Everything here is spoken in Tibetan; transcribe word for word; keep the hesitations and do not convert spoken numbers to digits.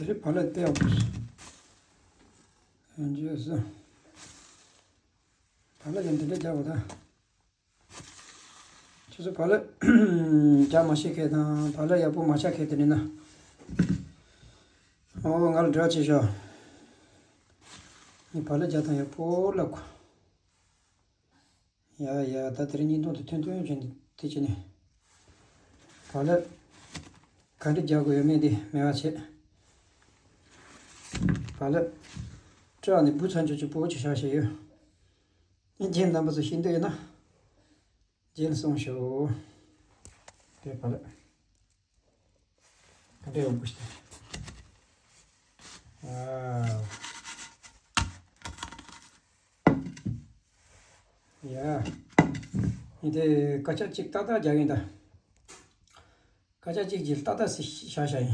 དེ་རིང་བག་ལེབ་དཔེ་ཡག་པོ་ཞིག་ཡོང་རྒྱུ་སོང་། བག་ལེབ་ཀྱང་འདི་འདྲ་རྒྱག་དགོས་ད། ཁྱོད་ཚོ་བག་ལེབ་རྒྱག་མ་ཤེས་མཁན་དང་བག་ལེབ་ཡག་པོ་མ་རྒྱག་མཁན་དེ་འདྲ་ཡིན་ན། ཨོ་ང་ལ་འབྲེལ་བ་བྱེད་ཤོག་ངས་བག་ལེབ་རྒྱག་སྟངས་ཡག་པོ་ལབ་དགོས། ཡ་ཡ། ད་དེ་རིང་བརྙན་ཐུང་དེ་ཐུང་ཐུང་བྱས་ནས་དེ་བྱས་ནས། བག་ལེབ་ག་འདྲ་རྒྱག་དགོས་ཡོད་མེད་དེ་མེད་པ་བྱེད། བག་ལེབ་སྤྲད་ནས་འབུ་ཚ་འཇོག་གི་པོ་ཆེ་ཤག་བྱས་ཡོད། རྗེས་རྣམ་པ་ཚོ་ཤེས་འདོད་ཡོད་ན། རྗེས་ལ་གསུངས་ཤོག་དེ་བག་ལེབ་ག་འདྲ་ཡག་པོ་ཞིག་ཨ། ཡ། ཡིན་དེ་སྐར་ཆ་གཅིག་ཏག་ཏག་རྒྱག་གིན་ད། སྐར་ཆ་གཅིག་རྗེས་ཏག་ཏག་སི་བཞག་བཞག་ཡིན།